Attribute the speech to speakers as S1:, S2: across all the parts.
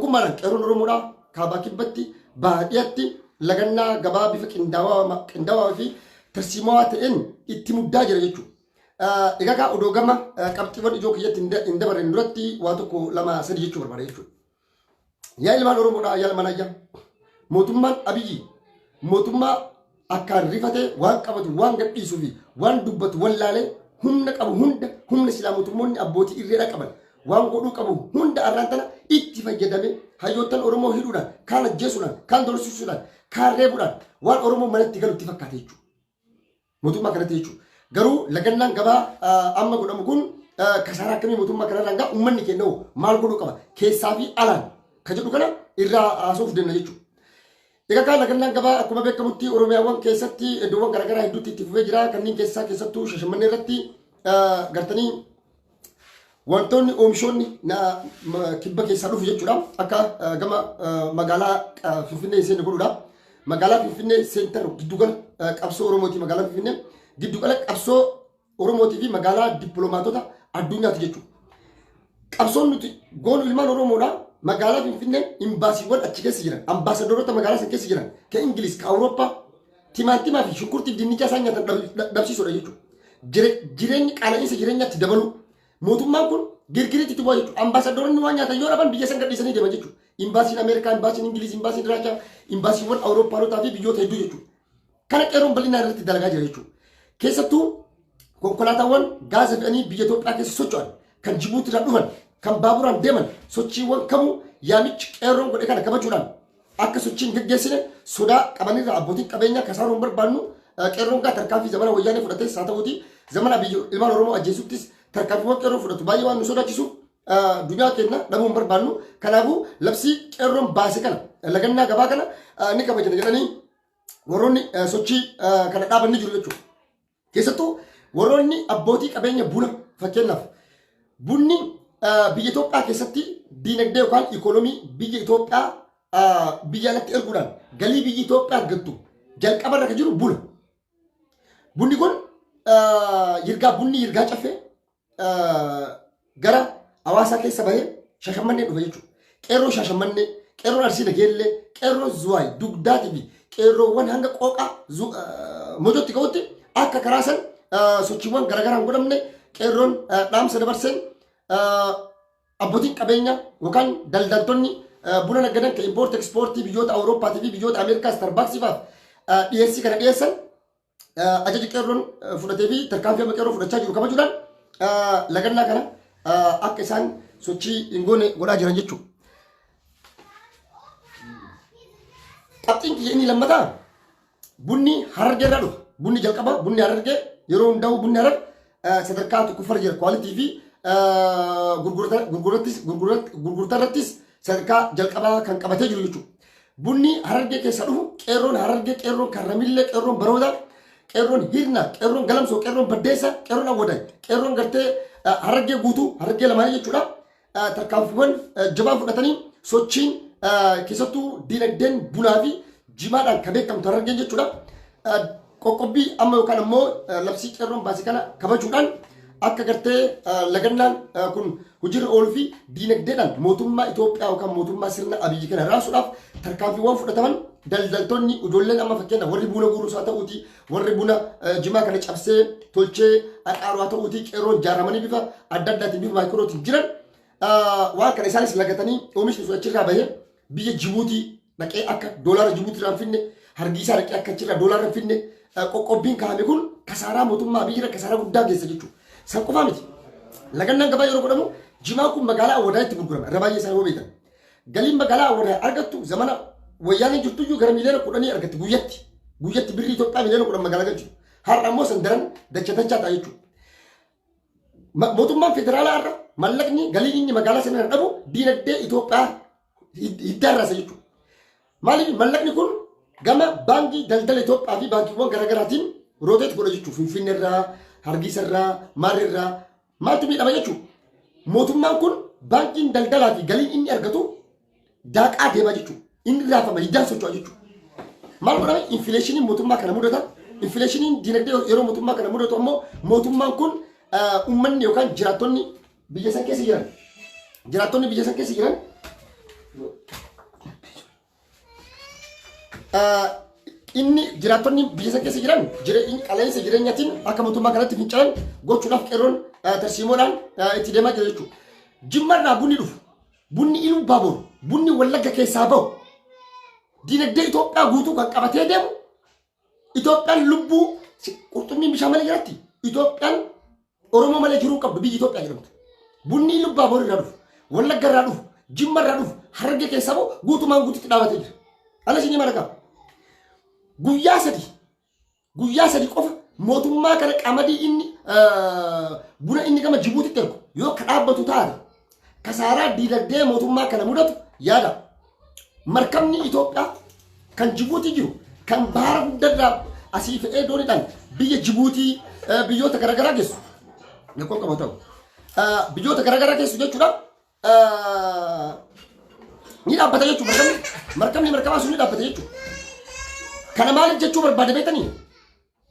S1: Tokkummaadhaan qeerroon Oromoodhaa kaabaa kibbatti baha dhiyatti lagannaa gabaa bifa qindaawaa fi tarsiimawaa ta'een itti muddaa jira jechuudha. Egaa kaa odoo gama qabxiiwwan ijoo kiyyatti hin dabarren duratti waa tokko lama sadi jechuu barbaada jechuudha. Yaa ilmaan Oromoodhaa yaa ilmaan ayyaa mootummaan Abiyyi mootummaa akkaan rifatee waan qabatu waan gadhiisuu fi waan dubbatu wallaalee humna qabu hunda humna silaa mootummoonni abbootii irreedha qaban waan godhuu qabu hunda arraan tana itti fayyadamee hayyoottan Oromoo hidhuudhaan kaan ajjeesuudhaan kaan dorsisuudhaan kaan reebuudhaan waan Oromoo manatti galu itti fakkaate jechuudha. Mootummaa kanatti jechuudha. Garuu lagannaan gabaa amma godhamu kun kasaaraa akkamii mootummaa kanarraan ga'a uummanni keenya hoo maal godhuu qaba keessaa fi alaan ka jedhu kana irraa haasa'uuf deemna jechuudha. Egaa kaa lagannaan gabaa akkuma beekamutti Oromiyaawwan keessatti iddoowwan garaagaraa hedduutti itti fufee jira. Kanneen keessaa keessattuu Shashamannee irratti gartanii wantoonni oomishoonni kibba keessaa dhufu jechuudha. Akka gama magaalaa Finfinnee seenne godhuudha. Magaalaa Finfinnee center giddugala qabsoo Oromooti magaalaa Finfinnee giddugala qabsoo Oromootii fi magaalaa dippiloomaatota addunyaati jechuudha. Qabsoon nuti goonu ilmaan Oromoodha. Magaalaa Finfinnee imbaasiiwwan achi keessa jiran, ambaasadoorota magaalaa san keessa jiran, ka Ingiliz, ka Awurooppaa, timaantimaa fi shunkurtii fi dinnichaa isaan nyaatan dhabsiisuudha jechuudha. Jireenyi qaala'insa jireenyaatti dabaluu. Mootummaan kun girgiriitti itti bu'aa jechuudha. Ambaasadooronni waan nyaatan yoo dhaban biyya san gadhiisanii deeman jechuudha. Imbaasiin Ameerikaa, imbaasiin Ingiliz, imbaasiin Raashaa, imbaasiiwwan Awurooppaanotaa fi biyyoota hedduu jechuudha. Kana qeerroon bal'inaan irratti dalagaa jira jechuudha. Keessattuu konkolaataawwan gaaza fe'anii biyya Itoophiyaa keessa socho'an kan Jibuutii irraa dhufan kan baaburaan deeman sochiiwwan kamuu yaamichi qeerroon godhe kana kabajuudhaan akka sochiin geggeessine sodaa qabanirraa abbootiin qabeenyaa kasaaruu hin barbaannu qeerroon gaa tarkaanfii zamana wayyaanee fudhates haa ta'uuti zamana biyya ilmaan Oromoo ajjeesuttis tarkaanfiiwwan qeerroon fudhatu baay'ee waan nu sodaachisuuf duniyaa keenya dhabuu hin barbaannu kanaafuu labsii qeerroon baase kana lagannaa gabaa kana ni kabajna jedhanii warroonni sochii kana dhaaban ni jiru jechuudha. Keessattuu warroonni abbootii qabeenya buna fakkeenyaaf bunni biyya Itoophiyaa keessatti diinagdee yookaan ikoonomii biyya Itoophiyaa biyya alatti erguudhaan galii biyyi Itoophiyaa argattu jalqaba irra kan jiru buna. Bunni kun yirgaa bunni yirgaa caffee gara hawaasaa keessa bahee Shashammannee dhufe jechuudha. Qeerroo Shashammannee, qeerroon Arsii Nageellee, qeerroon Zuwaay, Dugdaatii fi qeerroowwan hanga qooqa Mojootti ga'utti akka karaa san sochiiwwan garaagaraa hin godhamne qeerroon dhaamsa dabarseen abbootiin qabeenyaa yookaan daldaltonni buna naggadan kan impoort ekspoortii biyyoota Awurooppaatii fi biyyoota Ameerikaa Starbucks faaf dhiyeessii kana dhiyeessan ajaja qeerroon fudhatee fi tarkaanfii amma qeerroon fudhachaa jiru kabajuudhaan lagannaa kana akka isaan sochii hin goone godhaa jiran jechuudha. Qabxiin kiyya inni lammataa bunni harargee irraa dhufa. Bunni jalqaba bunni harargee yeroo hundaa'u bunni harar sadarkaa tokkoffarra jira kwaalitii fi gurgurtaa irrattis sadarkaa jalqabaa kan qabatee jiru jechuudha. Bunni Harargee keessa dhufu qeerroon Harargee, qeerroon Karramillee, qeerroon Baroodaa, qeerroon Hirna, qeerroon Galamsoo, qeerroon Baddeessa, qeerroon Awwadaay, qeerroon gartee Harargee guutuu, Harargee lamaanii jechuudha. Tarkaanfiiwwan jabaa fudhatanii sochiin keessattuu dinagdeen bunaa fi jimaadhaan kan beekamtu Harargeen jechuudha. Qoqqobbii amma yookaan ammoo labsii qeerroon baase kana kabajuudhaan akka gartee lagannaan kun hojiirra ooluu fi diinagdeedhaan mootummaa Itoophiyaa yookaan mootummaa sirna Abiyyi kana raasuudhaaf tarkaanfiiwwan fudhataman daldaltoonni ijoolleen amma fakkeenyaaf warri buna guurus haa ta'uuti warri buna jimaa kana cabsee tolchee aqaaru haa ta'uuti qeerroon jaaramanii bifa adda addaatiin bifa maayikirootiin jiran waan kana isaanis lagatanii oomishni sun achirraa bahee biyya Jibuutii dhaqee akka doolaara Jibuutii irraa hin finne Hargeysaa dhaqee akka achirraa doolaara hin finne qoqqobbiin kaa'ame kun kasaaraa mootummaa biyya irra kasaaraa guddaa geessa jechuudha. San qofaa miti. Lagannaan gabaa yeroo godhamu jimaan kun magaalaa Awwadaayitti gurgurama. Irra baay'ee isaa yoo beektan. Galiin magaalaa Awwadaay argattu zamana wayyaaneen jirtuyyuu gara miliyoona 10 argatti guyyatti. Guyyatti birrii Itoophiyaa miliyoona 10 magaalaa galchitu. Har'a ammoo san daran dacha dachaa ta'a jechuudha. Mootummaan federaalaa har'a mallaqni galiin inni magaalaa sana irra dhabu diinagdee Itoophiyaa hiddaa irraa isa jechuudha. Maaliif mallaqni kun gama baankii daldala Itoophiyaa fi baankiiwwan garaagaraatiin rooteet godha jechuudha. Finfinnee irraa, Hargeysa irraa, Maarri irraa maaltu miidhama jechuudha. Mootummaan kun baankiin daldalaa fi galiin inni argatu daaqaa deemaa jechuudha. Inni raafama hiddaan socho'a jechuudha. Maal godhame infileeshiniin mootummaa kana mudata. Infileeshiniin dinagdee yeroo mootummaa kana mudatu ammoo mootummaan kun uummanni yookaan jiraattonni biyya san keessa jiran jiraattonni biyya san keessa jiran Inni jiraattonni biyya san keessa jiran qaala'insa jireenyaatiin akka mootummaa kanatti fincilan gochuudhaaf qeerroon tarsiimoodhaan itti deemaa jira jechuudha. Jimmarraa bunni dhufu, bunni Iluu Baabur, bunni Wallagga keessaa bahu, dinagdee Itoophiyaa guutuu kan qabatee deemu. Itoophiyaan lubbuu qurxummiin bishaan malee jiratti. Itoophiyaan Oromoo malee jiruu qabdu biyyi Itoophiyaa jedhamtu. Bunni Iluu Baabur irraa dhufu, Wallagga irraa dhufu, Jimma irraa dhufu, Harargee keessaa bahu guutumaan guututti dhaabatee jira. Ala isinii mara qaba. Guyyaa 3 qofa mootummaa kana qamadii inni, buna inni gama Jibuutitti ergu yoo ka dhaabbatu taate, kasaaraa diinagdee mootummaa kana mudatu yaada. Markabni Itoophiyaa kan Jibuutii jiru, kan baara guddarraa asii fe'ee dooniidhaan biyya Jibuutii, biyyoota garaagaraa geessu. Lakkoon qabu ta'u. Biyyoota garaagaraa geessu jechuudha. Ni dhaabbata jechuudha. Markabni markabaa sun ni dhaabbata jechuudha. Kana maaliif jechuu barbaade beektanii?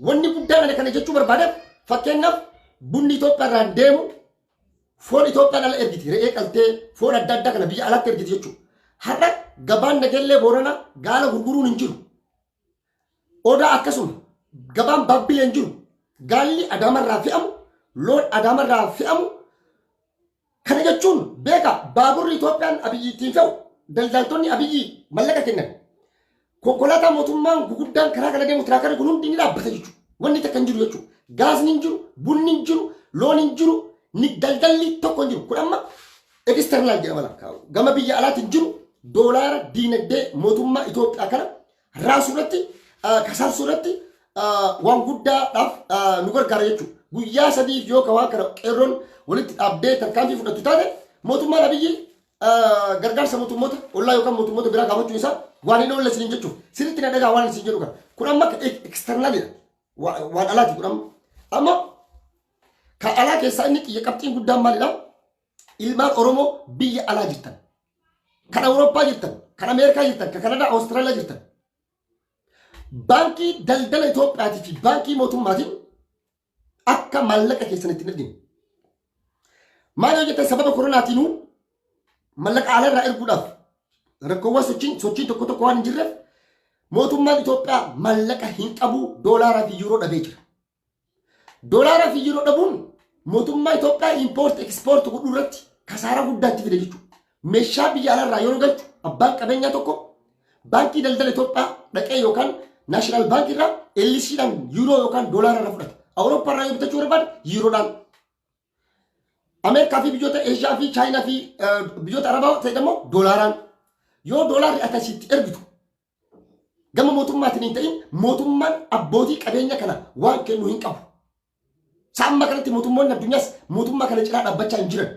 S1: Wanni guddaan ani kana jechuu barbaadeef, fakkeenyaaf bunni Itoophiyaa irraan deemu, foon Itoophiyaan ala ergiti, re'ee qaltee foon adda addaa kana biyya alaatti ergiti jechuudha. Har'a gabaan Nageellee Booranaa gaala gurguruun hin jiru. Odaa akkasuma, gabaan Baabbilee hin jiru. Gaalli Adaamarraa fe'amu, loon Adaamarraa fe'amu. Kana jechuun beeka, baaburri Itoophiyaan Abiyyi ittiin fe'u, daldaltoonni Abiyyi mallaqa kennan. Konkolaataa mootummaan guguddaan karaa kana deemu, tiraakarri kun hundi ni dhaabbata jechuudha. Wanni takka hin jiru jechuudha. Gaasni hin jiru, bunni hin jiru, loon hin jiru, ni daldalli tokko hin jiru. Kun amma external jedhama lakkaa'u. Gama biyya alaatti hin jiru, doolaara diinagdee mootummaa Itoophiyaa kana raasuu irratti, kasaarsuu irratti waan guddaadhaaf nu gargaara jechuudha. Guyyaa 3f yoo ka waan kana qeerroon walitti dhaabdee tarkaanfii fudhattu taate, mootummaan Abiyyi gargaarsa mootummoota ollaa yookaan mootummoota biraa gaafachuun isaa waan hin oolle isiniin jechuuf. Sirriitti na dhagaa waan isin jedhu kana. Kun amma externalidha. Waan alaati kun amma. Amma kan alaa keessaa inni xiyya qabxiin guddaan maalidha? Ilmaan Oromoo biyya alaa jirtan. Kan Awurooppaa jirtan, kan Ameerikaa jirtan, kan Kanadaa, Awustiraaliyaa jirtan. Baankii Daldala Itoophiyaatii fi baankii mootummaatiin akka maallaqa keessan ittiin ergine. Maal yoo jettan, sababa koronaatiinuu mallaqa alarraa erguudhaaf rakkoowwan sochiin tokko tokko waan hin jirreef, mootummaan Itoophiyaa maallaqa hin qabu, doolaaraa fi yuuroo dhabee jira. Doolaaraa fi yuuroo dhabuun mootummaa Itoophiyaa import export godhuu irratti kasaaraa guddaa itti fide jechuudha. Meeshaa biyya alaarraa yeroo galchu, abbaan qabeenyaa tokko Baankii Daldala Itoophiyaa dhaqee yookaan National Baankii irraa LCdhaan yuuroo yookaan doolaara irraa fudhata. Awurooppaa irraa yoo bitachuu barbaade yuuroodhaan. Ameerikaa fi biyyoota Eeshiyaa fi Chaayinaa fi biyyoota Arabaa ta'e immoo doolaaraan. Yoo doolaarri akkasitti ergitu gama mootummaatiin hin ta'in, mootummaan abbootii qabeenya kana waan kennu hin qabu. Amma kanatti mootummoonni addunyaas mootummaa kana cinaa dhaabbachaa hin jiran.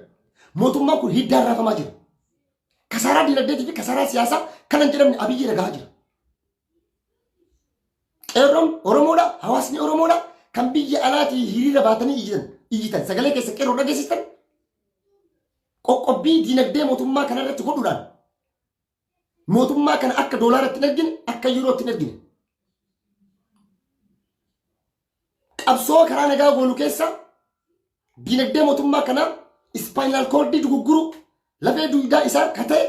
S1: Mootummaan kun hiddaan raafamaa jira. Kasaaraa diinagdeetii fi kasaaraa siyaasaa kana hin jedhamne Abiyyi ragaa jira. Qeerroon Oromoodha, hawaasni Oromoodha kan biyya alaatii hiriira baatanii iyyitan, sagalee keessa qeerroo dhageessistan, qoqqobbii diinagdee mootummaa kana irratti godhuudhaan mootummaa kana akka doolaaratti hin ergine, akka yuurootti hin ergine. Qabsoo karaa nagaa goonu keessa diinagdee mootummaa kanaa spinal cordii dugugguru, lafee duudaa isaa ka ta'e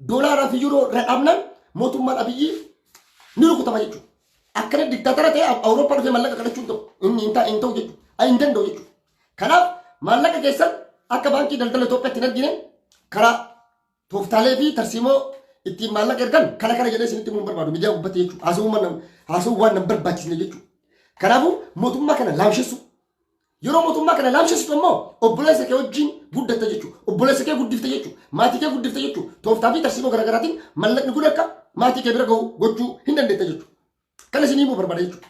S1: doolaaraa fi yuuroo irra dhaabnaan mootummaan Abiyyi ni rukutama jechuudha. Akkana diktaatara ta'e Awurooppaa dhufee maallaqa kadhachuu hin ta'u. Inni hin ta'u jechuudha. Hin danda'u jechuudha. Kanaaf maallaqa keessan akka Baankii Daldala Itoophiyaatti hin ergine karaa tooftaalee fi tarsiimoo ittiin maallaqa ergan kana kana jedhee isinitti himuu hin barbaadu miidiyaa gubbatti jechuudha. Haasawuu waan nan barbaachisne jechuudha. Kanaafuu mootummaa kana laamshessu. Yeroo mootummaa kana laamshessitu immoo obboleessa kee wajjin guddatta jechuudha. Obboleessa kee guddifte jechuudha. Maatii kee guddifte jechuudha. Tooftaa fi tarsiimoo garaagaraatiin mallaqni kun akka maatii kee bira gahu gochuu hin dandeetta jechuudha. Kana isin himuu barbaada jechuudha.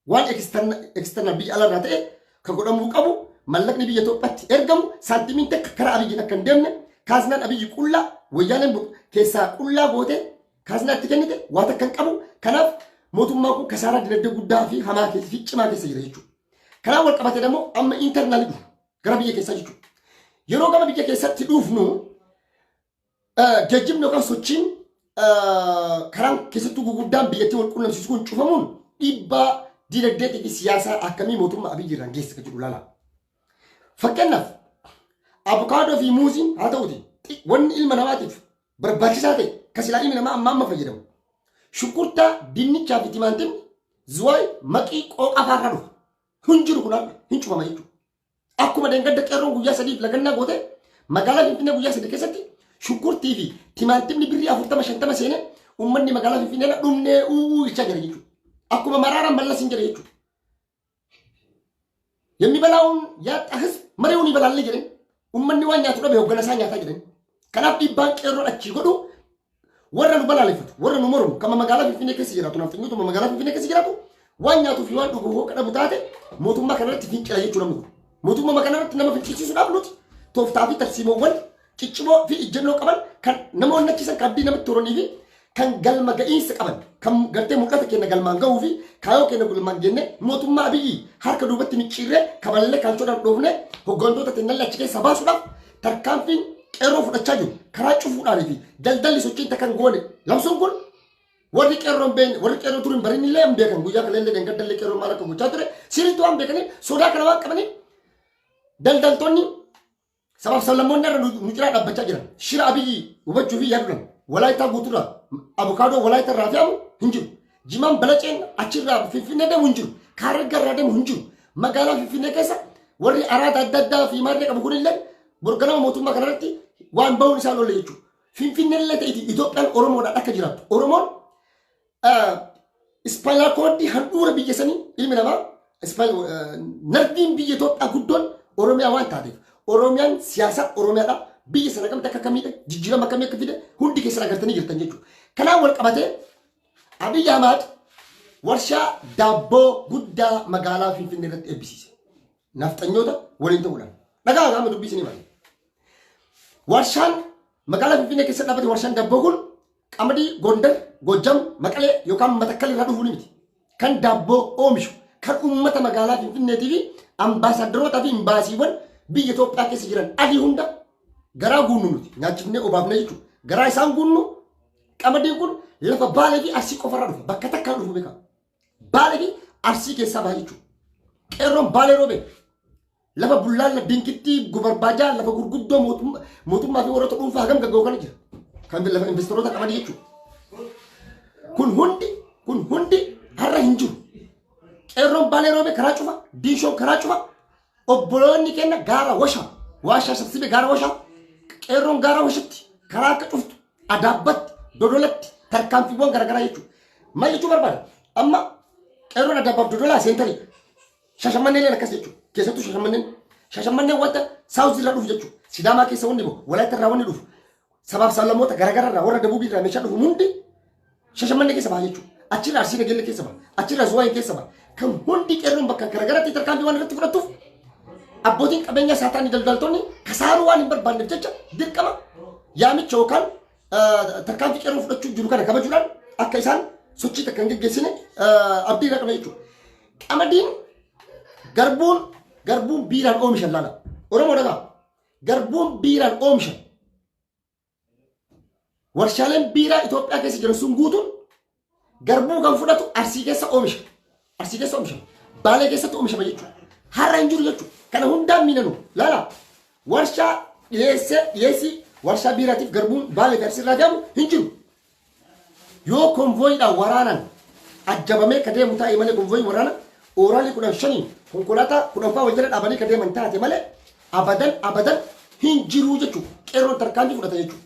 S1: Waan external biyya alaarraa ta'e kan godhamuu qabu, mallaqni biyya Itoophiyaatti ergamu saantimiin takka karaa Abiyyiin akka hin deemne. Kaaznaan Abiyyi qullaa, wayyaaneen keessaa qullaa goote kaaznaa itti kennite, waa takka hin qabu. Kanaaf mootummaan kun kasaaraa dinagdee guddaa fi hamaa keessa fi cimaa keessa jira jechuudha. Kanaan wal qabatee immoo amma internal dhufu gara biyya keessaa jechuudha. Yeroo gama biyya keessatti dhufnu, geejjibni yookaan sochiin karaan keessattuu guguddaan biyyattii wal qunnamsiisu kun cufamuun dhiibbaa dinagdeetii fi siyaasaa akkamii mootummaa Abiyyi irraan geessa kan jedhu ilaala. Fakkeenyaaf abukaadoo fi muuziin haa ta'uti, wanni ilma namaatiif Barbaachisaa ta'e kan silaa ilmi namaa amma amma fayyadamu. Shunkurtaa, dinnichaa fi timaatimni Zuwaay, Maqii, Qooqaa fa'aa irraa dhufa. Hin jiru kun har'a hin cufama jechuudha. Akkuma deengadda qeerroon guyyaa sadiif lagannaa goote, magaalaa Finfinnee guyyaa 3 keessatti shunkurtii fi timaantimni birrii 40 50 seenee uummanni magaalaa Finfinnee irra dhumnee uuu jechaa jira jechuudha. Akkuma maraaraan Mallas hin jedhe jechuudha. Yemmi balaa'uun yaaxxa hizb mari'uun ibalaallee jedhan, uummanni waan nyaatu dhabe hoggana isaa nyaataa jedhan. Kanaaf dhiibbaan qeerroon achii godhu warra nu balaaleffatu, warra nu mormu, kama magaalaa Finfinnee keessa jiraatu, nafxanyootuma magaalaa Finfinnee keessa jiraatu, waan nyaatuu fi waan dhugu hoo dhabu taate mootummaa kanarratti fincila jechuudha namni kun. Mootummaa kanarratti nama fincilsiisuudhaaf nuti tooftaa fi tarsiimoowwan ciccimoo fi ijjennoo qaban, kan nama onnachiisan, kan abdii namatti horanii fi kan galma ga'iinsa qaban, kan gartee mul'ata keenya galmaan ga'uu fi kaayoo keenya galmaan jenne, mootummaa Abiyyi harka duubatti micciirree, kaballee kaalchoodhaan dhoofne, hooggantoota keenyallee achi keessaa baasuudhaaf tarkaanfiin qeerroo fudhachaa jiru karaa cufuudhaanii fi daldalli sochiin takka hin goone labsuun kun, warri qeerroo hin beekne, warri qeerroo dur hin barin illee hin beekan. Guyyaa kaleellee deengaddallee qeerroo maal akka gochaa ture sirriitti waan beekaniif, sodaa kana waan qabaniif, daldaltoonni sabaaf sablammoonni irra nu cinaa dhaabbachaa jiran shira Abiyyi hubachuu fi yaaduudhaan Walaayittaa guutuurraa abukaadoo Walaayittaa irraa fe'amu hin jiru. Jimaan balaceen achirraa Finfinnee deemu hin jiru. Kaaragga irraa deemu hin jiru. Magaalaa Finfinnee keessa warri araada adda addaa fi maarree qabu kunillee borganama mootummaa kanarratti waan bahuun isaan oolle jechuudha. Finfinnee illee ta'iti Itoophiyaan Oromoodhaan akka jiraattu. Oromoon spinal cord, handhuura biyya sanii, ilmi namaa nerviin biyya Itoophiyaa guddoon Oromiyaa waan taateef, Oromiyaan siyaasa Oromiyaadha. Biyya sana kamti akka kamiidha, jijjiirama akkamii akka fide hundi keessan agartanii jirtan jechuudha. Kanaan wal qabatee Abiy Ahmad warshaa daabboo guddaa magaalaa Finfinnee irratti eebbisiise. Nafxanyoota waliin ta'uudhaan. Dhagaa qaama dubbii isinii malee. Warshaan magaalaa Finfinnee keessa dhaabbate, warshaan daabboo kun, qamadii Gondar, Gojjam, Maqalee yookaan Matakkal irraa dhufuu ni miti. Kan daabboo oomishu kan uummata magaalaa Finfinneetii fi ambaasaaddarootaa fi imbaasiiwwan biyya Itoophiyaa keessa jiran adii hunda garaa guunnu nuti nyaachifnee obaafnee jechuudha. Garaa isaan guunnu, qamadiin kun lafa Baalee fi Arsii qofarraa dhufa. Bakka takkaan dhufu beekama. Baalee fi Arsii keessaa baha jechuudha. Qeerroon Baalee roobee lafa Bullaalla, Dinkitti, Gobarbaajaa, lafa gurguddoo mootummaa fi warroota dhuunfaa hagam gagga'u kana jira. Kan lafa investoroota qamadii jechuudha. Kun hundi har'a hin jiru. Qeerroon Baalee roobee karaa cufa, Diishoon karaa cufa, obboloonni keenya gaara Washaa, Waashaa Sabsibee, gaara Washaa, qeerroon gaara Washatti karaa akka cuftu, Adaabbatti, Dodolatti tarkaanfiiwwan garaagaraa jechuudha. Maal jechuu barbaada? Amma qeerroon Adaabbaaf Dodolaa centerii. Shashamanneen akkas jechuudha. Keessattuu Shashamanneen. Shashamanneen wanta south irraa dhufu jechuudha. Sidaamaa keessa wanni bahu, Walaayittaa irraa wanni dhufu, sabaaf sablammoota garaagaraa irraa, warra Dabuubii irraa meeshaa dhufu hundi Shashamannee keessa baha jechuudha. Achirraa Arsii Nageelle keessa baha. Achirraa Zuwaayin keessa baha. Kan hundi qeerroon bakka garaagaraatti tarkaanfii waan irratti fudhattuuf, abbootiin qabeenyaa isaa ta'anii daldaltoonni kasaaruu waan hin barbaanneef jecha, dirqama yaamicha yookaan tarkaanfii qeerroo fudhachuu jiru kana kabajuudhaan akka isaan sochii takka hin geggeessine abdii irraa qabna jechuudha. Qamadiin, garbuun biiraan oomishan laala. Oromoo dhagaa. Garbuun biiraan oomishan. Warshaaleen biiraa Itoophiyaa keessa jiran sun guutuun garbuu kan fudhatu Arsii keessa oomisha. Arsii keessa oomishama. Baalee keessatti oomishama jechuudha. Har'a hin jiru jechuudha. Kana hundaan miinanu laala. Warshaa dhiyeessee dhiyeessii warshaa biiraatiif garbuun Baalee fi Arsii irraa fe'amu hin jiru. Yoo konvooyiidhaan waraanaan ajjabamee ka deemu taa'e malee, konvooyii waraana ooraalii 15n konkolaataa 10 faa wal jala dhaabanii ka deeman taate malee, abadan abadan hin jiruu jechuudha. Qeerroon tarkaanfii fudhata jechuudha.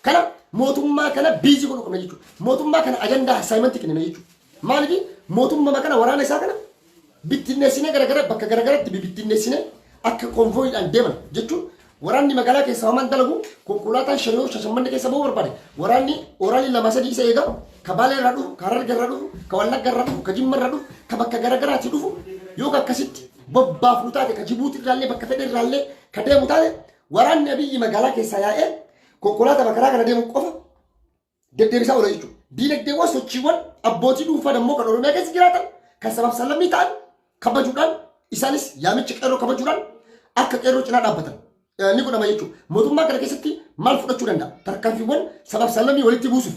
S1: Kana mootummaa kana busy godhuu qabna jechuudha. Mootummaa kana ajandaa assignmentii kennina jechuudha. Maaliif? Mootummaa kana, waraana isaa kana bittinneessinee, garagara bakka garagaratti bibittinneessinee akka konvooyiidhaan deeman jechuun, waraanni magaalaa keessa hamaan dalagu konkolaataan shan yoo Shashammanne keessa bahuu barbaade, waraanni oraalii lama sadii isa eega, ka Baalee irraa dhufu, ka Hararge irraa dhufu, ka Wallagga irraa dhufu, ka Jimma irraa dhufu, ka bakka garagaraatii dhufu yoo ka akkasitti bobbaafnu taate, ka Jibuuti irraallee, bakka fedhe irraallee ka deemu taate, waraanni Abiyyi magaalaa keessaa yaa'ee konkolaataa karaa kana deemu qofa deddeebisaa oola jechuudha. Diinagdeewwan sochiiwwan abbootii dhuunfaa immoo kan Oromiyaa keessa jiraatan, kan sabaaf sablammii ta'an kabajuudhaan, isaanis yaamicha qeerroo kabajuudhaan akka qeerroo cinaa dhaabbatan ni godhama jechuudha. Mootummaa kana keessatti maal fudhachuu danda'a? Tarkaanfiiwwan sabaaf sablammii walitti buusuuf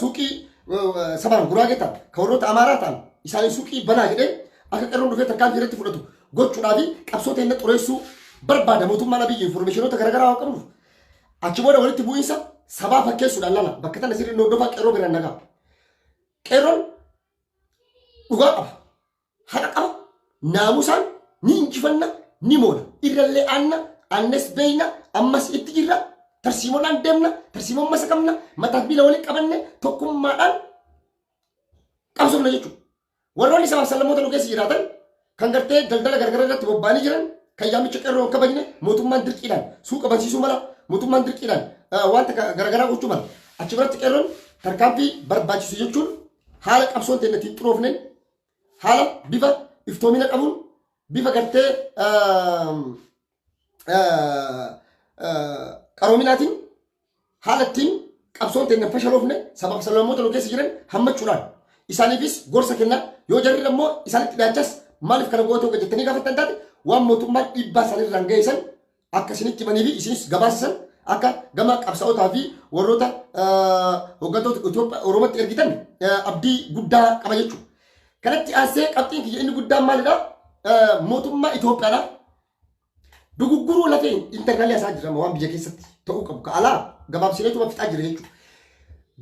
S1: suuqii sabaan Guraagee ta'an, kan warroota Amaaraa ta'an isaanii suuqii banaa jedhee akka qeerroon dhufee tarkaanfii irratti fudhatu gochuudhaa fi qabsoo teenya xureessuu barbaada mootummaan Abiyyi informationoota garaagaraa waan qabnuuf. Achi booda walitti bu'iinsa sabaa fakkeessuudhaan lala bakka tana sirrii hordofaa qeerroo biraan nagaa. Qeerroon dhugaa qaba, haqa qaba, naamusaan ni injifanna, ni moona, irrallee aanna, aannes beeyna, ammas itti jirra, tarsiimoodhaan deemna, tarsiimoon masa qabna, mataaf miila waliin qabanne tokkummaadhaan qabsoofna jechuudha. Warroonni sabaaf sablammoota nu keessa jiraatan kan gartee daldala garagaraa irratti bobba'anii jiran kan yaamicha qeerroo hin kabajne mootummaan dirqiidhaan suuqa bansiisuu mala, mootummaan dirqiidhaan wanta garagaraa gochuu mala. Achi biratti qeerroon tarkaanfii barbaachisu jechuun haala qabsoon teenya ittiin xuroofneen, haala bifa iftoomina qabuun, bifa gartee qaroominaatiin, haala ittiin qabsoon teenya hin fashaloofne sabaaf sablammoota nu keessa jiran hammachuudhaan isaaniifis gorsa kennaa, yoo jarri immoo isaanitti dhiyaachas maaliif kana goote jettanii gaafattan taate, waan mootummaan dhiibbaa isaaniirraan ga'e san akka isinitti himanii fi isinis gabaasisan akka gama qabsaa'otaa fi warroota hooggantoota Itoophiyaa Oromootti ergitan abdii guddaa qaba jechuudha. Kanatti aansee qabxiin kiyya inni guddaan maalidha? Mootummaa Itoophiyaadha. Dugugguruu lafee internal isaa jira waan biyya keessatti ta'uu qabu. Ka alaa gabaabsineetuma fixaa jira jechuudha.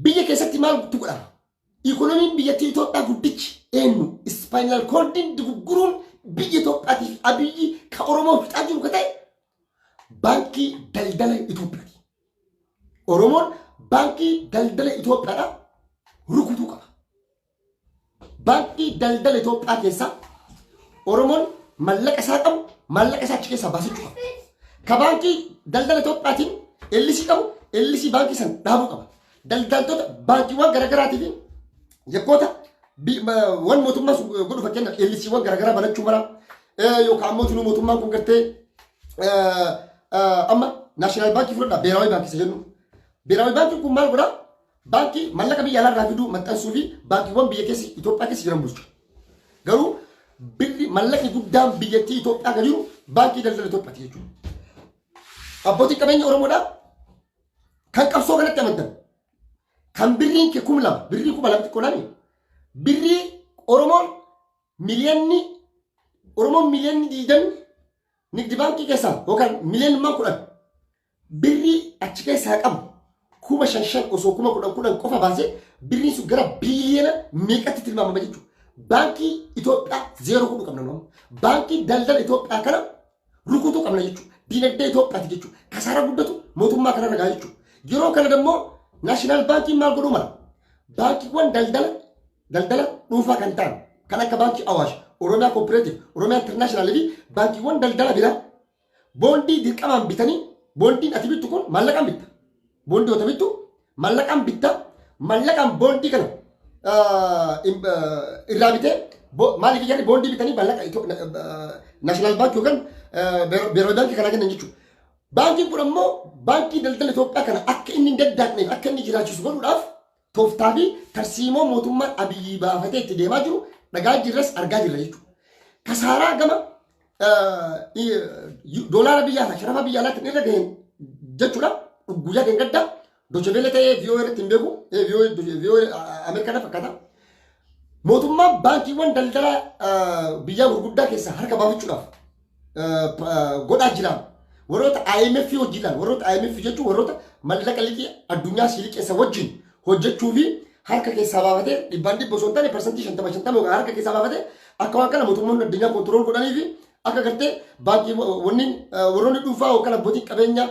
S1: Biyya keessatti maaltu godhama? Ikonomiin biyyattii Itoophiyaa guddichi eenyu? Spinal cordiin dugugguruun biyya Itoophiyaatiif Abiyyi ka Oromoo fixaa jiru ka ta'e Baankii Daldala Itoophiyaati. Oromoon Baankii Daldala Itoophiyaadha rukutuu qaba. Baankii Daldala Itoophiyaa keessaa Oromoon mallaqa isaa qabu maallaqa isaa achi keessaa baasachuu qaba. Ka Baankii Daldala Itoophiyaatiin ellisii qabu ellisii baankii san dhaabuu qaba. Daldaltoota baankiiwwan garaagaraatii fi yakkoota wan mootummaa sun godhu, fakkeenyaaf ellisiiwwan garaagaraa banachuu mala, yookaan ammoo tunuu mootummaan kun gartee amma National Baankii fudhadhaa, Beeraawii Baankii isa jennu. Beeraawii Baankiin kun maal godhaa? Baankii mallaqa biyya alaarraa fiduu, maxxansuu fi baankiiwwan biyya keessa Itoophiyaa keessa jiran bulcha. Garuu birri mallaqni guddaan biyyattii Itoophiyaa kan jiru Baankii Daldala Itoophiyaati jechuudha. Abbootiin qabeenya Oromoodhaa kan qabsoo kanatti amantan, kan birriin kee 2000, birrii 2000 xiqqoodhaani, birrii Oromoon miliyoonni, Oromoon miliyoonni 20 nigdi baankii keessaa yookaan miliyoonummaan 10 birrii achi keessaa qabu 5000 osoo 10,000 10 qofa baasee birriin sun gara biiliyoona meeqatti tilmaamama jechuudha. Baankii Itoophiyaa zeeroo godhuu qabna nuyi. Baankii Daldala Itoophiyaa kana rukutuu qabna jechuudha. Diinagdee Itoophiyaati jechuudha. Kasaara guddatu mootummaa kana ragaa jechuudha. Yeroo kana immoo National Baankiin maal godhuu mala? Baankiiwwan daldala dhuunfaa kan ta'an kan akka Baankii Awaash, Oromiyaa Cooperative, Oromiyaa International fi baankiiwwan daldala biraa boondii dirqamaan bitanii, boondiin ati bittu kun maallaqaan bitta. Boondii yoo bittu maallaqaan bitta. Maallaqaan boondii kana irraa bitee, maaliif jarri boondii bitanii maallaqa National Baankii yookaan Beeroo Baankii kanaa kennan jechuudha. Baankiin kun ammoo Baankii Daldala Itoophiyaa kana akka inni hin daddaaqneef, akka inni jiraachisu godhuudhaaf tooftaa fi tarsiimoo mootummaan Abiyyi baafatee itti deemaa jiru dhagaa jirras argaa jirra jechuudha. Kasaaraa gama doolaara biyya alaa, sharafa biyya alaatiin irra gaheen jechuudha. Guyyaa deeggaddaa Deutsche Welle ta'ee VOA irratti hin beeku. VOA Ameerikaa fakkaata. Mootummaan baankiiwwan daldala biyyaa gurguddaa keessaa harka baafachuudhaaf godhaa jira. Warroota IMF hojiidhaan, warroota IMF jechuun warroota mallaqa liqii addunyaa sii liqeessa wajjin hojjechuu fi harka keessaa baafatee dhibbaan dhibba osoo hin taane 50% 50 yookaan harka keessaa baafatee akka waan kana mootummoonni addunyaa control godhanii fi akka gartee baankii wanni warroonni dhuunfaa yookaan abbootiin qabeenyaa